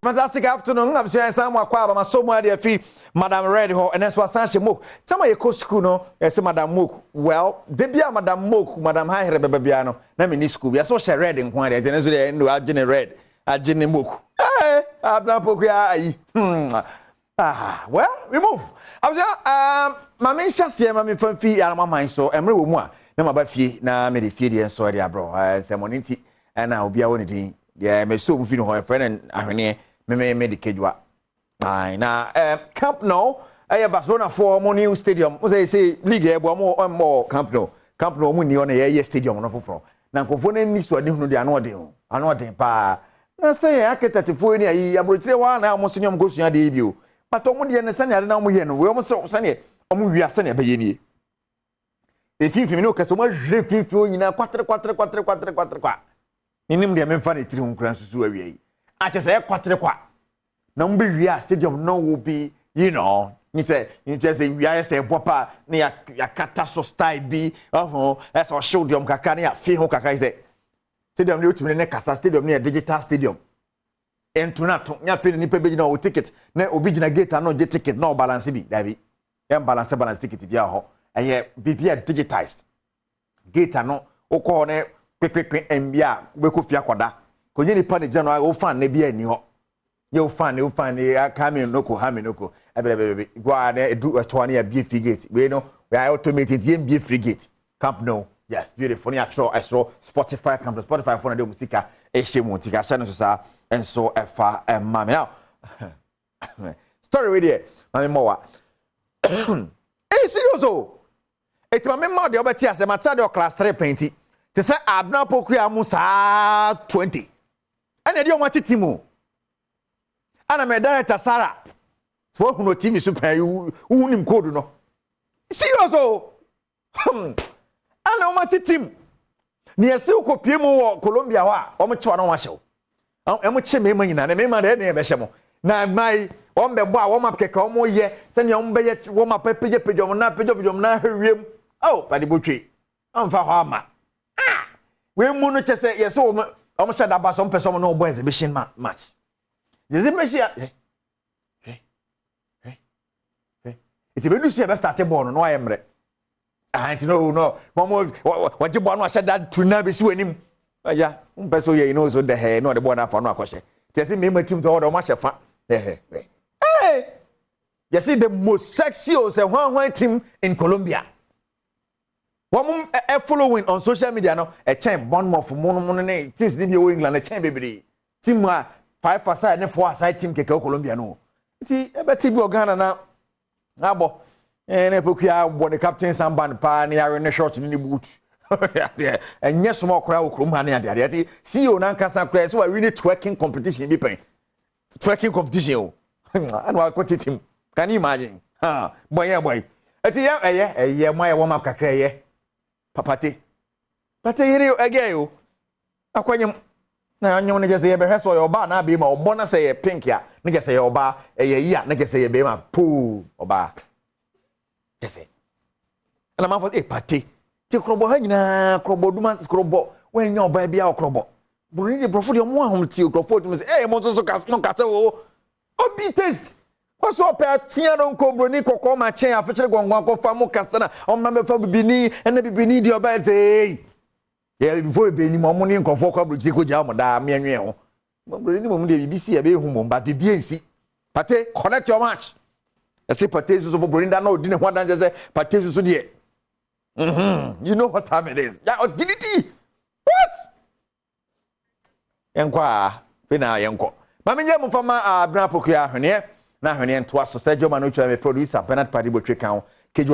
Fantastic afternoon. Abusua, yɛn san mu akɔ aba ma so mu adeɛ fi Madam Red hɔ. Ɛnɛ nso asan hyɛ mook tama yɛkɔ school no, yɛsɛ Madam Mook. Well, de bia Madam Mook, Madam Hahere bɛba bia no na menni school bi. Ɛsɛ ɔhyɛ red nko adeɛ, ɛnɛ nso deɛ ɛno agye ne red, agye ne mook. Ɛɛ, Abena Pokuya ayi. Ah, well, we move. Abusua, maame nhyɛ aseɛ, maame fa fi anamaman so mmerɛ wɔ mu a na maba fie na mede fie deɛ nso de aborɔ nsɛmɔne nti ɛna obiara wɔ ne din deɛ mɛso mu fi no hɔ, ɛfrɛ no ahweneɛ meme mede kedwa. Na Camp Nou ɛyɛ Barcelona foɔ ɔmo new stadium. Mo sɛ league ɛbɔ ɔmo ɔmmɔ Camp Nou. Camp Nou ɔmo ni hɔ na yɛyɛ stadium no foforɔ na nkurɔfoɔ no ani so ade hunu deɛ ano ɔden o, ano ɔden paa. Na sɛ yɛn architectfoɔ ni ayi aburokyire hɔ a na ɔmo so ne ɔmo kɔ sua adeɛ yi bi o, but ɔmo deɛ no sɛnea ade na ɔmo yɛ no wei, ɔmo sɛ sɛnea ɔmo wia sɛnea ɛbɛyɛ nie, efimfim ne okasa ɔmo ahwehwɛ mfimfini hɔ nyinaa kwatere kwatere kwatere kwatere kwatere kwa. Menim deɛ memfa ne tiri ho nkura nsusu awia yi akyɛ sɛ ɛyɛ kwatere kwa na mo bɛ wia stadium no will be ni sɛ nkyɛn sɛ wia yɛ sɛ ɛbɔ pa ne yakata so style bi ɔho ɛsɛ ɔhyew deɛ ɔmo kakra ne yafe ho kakra sɛ stadium ne otumi ne kasa. Stadium ne yɛ digital stadium nto na to nya afei ne nipa bi gyina ɔwɔ ticket na obi gyina gate ano gye ticket na ɔbalance bi. Dabi, yɛn balance balance ticket bi ahɔ, ɛyɛ biribi a digitized. Gate ano wokɔ hɔ ne kpekpekpe mbia a wobɛkɔ fie akɔda konye nipa ne gyina no a wofan ne bi ani hɔ yɛ wofan ne wofan ne aka mi noko ha mi noko ɛbɛrɛbɛrɛ gua ne edu ɛtɔ ne yɛbie free gate wei no wɔyɛ automated, yɛn bie free gate. Camp Nou, yes, beautiful. Ne yɛatwerɛ ɛsoro Spotify Camp Nou. Spotify fo na de wɔn sika ɛhyɛ mu nti ka hyɛ no so saa nso ɛfa ɛma mi. Now, story wei deɛ, maame mmɔ wa, ɛyɛ serious o. Eti maame mma deɛ ɔbɛte asɛm akyerɛ deɛ ɔclass 3 pɛnti te sɛ Abena Pokuya mu saa 20 ɛna ɛde ɔmo atete mu ɛna mɛ director Sarah sɛ wɔhunu TV so pɛn yi, wohu nim code no, serious o. Ɛna ɔmo atete mu ne yɛsi kɔpie mu wɔ Colombia hɔ a ɔmo kyewa na ɔmo ahyɛw ɔmo kye mmarima nyinaa na mmarima deɛ ɛna yɛbɛhyɛ mo na mmaa yi wɔn bɛbɔ a wɔn akeka wɔn yɛ sɛnea wɔn bɛyɛ wɔn apɛpɛgyapɛgya wɔn nan pɛgyapɛgya wɔn nan ahwɛ wiem oh pade botwe ɔnfa hɔ ama. Ah, wei mu no kyɛ sɛ yɛsɛ wɔn hyɛ daba so wɔn pɛ sɛ wɔn ne wɔn bɔ exhibition match, exhibition a hwɛ hwɛ hwɛ hwɛ eti bɛdu so yɛ bɛ start bɔɔl no na wayɛ mmerɛ. Ah, nti no no wɔn wɔgye bɔɔl no ahyɛ da tu na bɛsi wɔn anim ɛya mpɛ so yɛ yi no so dɛhɛɛ na ɔde bɔɔl no afa no akɔhyɛ te ɛsɛ mmarima team sɛ ɔde wɔn ahyɛ fa dɛhɛ. Ee, yɛsi the most sexy o sɛ hwan hwan team in Colombia, wɔn ɛ following on social media no ɛkyɛn Bournemouth mu no mu ne teams ni bi wɔ England, ɛkyɛn bebree. Team a five aside ne four aside team kɛkɛ wɔ Colombia no nti ɛbɛte bi wɔ Ghana na abɔ ɛɛ na Pokuya bɔ ne captain armband paa ne yare ne short ne ne boot, ɛnyɛ sɔmɔ koraa wɔ kurom ha ne adeade. Ɛti CEO nankasa koraa sɛ wawi ne twerking competition bi pɛn, twerking competition o, ɛna wakɔ tete mu. Can you imagine? Ha bɔnyɛ bɔyi ɛti yɛ ɛyɛ ɛyɛ mo ayɛ warm up kakra, ɛyɛ papate pate yere ɛgɛ yi o akɔnyam na anyam no kyɛ sɛ yɛbɛhwɛ sɛ ɔyɛ ɔbaa na abɛɛma ɔbɔ na sɛ yɛ pink a ne kyɛ sɛ yɛ ɔbaa, ɛyɛ yi a ne kyɛ sɛ yɛ bɛɛma poo ɔbaa kyɛ sɛ ɛna manfo ɛ pate te korɔbɔ ha nyinaa korɔbɔ duma korɔbɔ wɔnyɛ ɔbaa bi a ɔkorɔbɔ buroni de borɔfo deɛ ɔmo ahom tie nkurɔfoɔ tumi sɛ ɛyɛ mo nso so mo kasa o obi taste wɔsɔ ɔpɛ atea no nkɔ buroni kɔkɔɔ ma kyɛn afekyere gɔngɔn akɔfa mo kasa na ɔmo bɛfa bibini ɛna bibini deɛ ɔbɛyɛ tee yɛ before bebree ni mu ɔmo ne nkurɔfoɔ kɔ aburokyire kɔ gyina ɔmo daa mmiɛnwɛn ho. Buroni ni mo deɛ biribi si ɛbɛyɛ hu mo ba biribi nsi. Pate, connect your match. Ɛsɛ Pate soso bɔ buroni da na odi ne ho adanse sɛ Pate soso deɛ you know what time it is ya ɔgye di what yɛnkɔ a fe na yɛnkɔ maame nyɛ mo fama Abena Pokuya ahweneɛ na ahweneɛ ntoa so sɛ joma no twa me producer Bernard Padi Botwe kan kejuwa.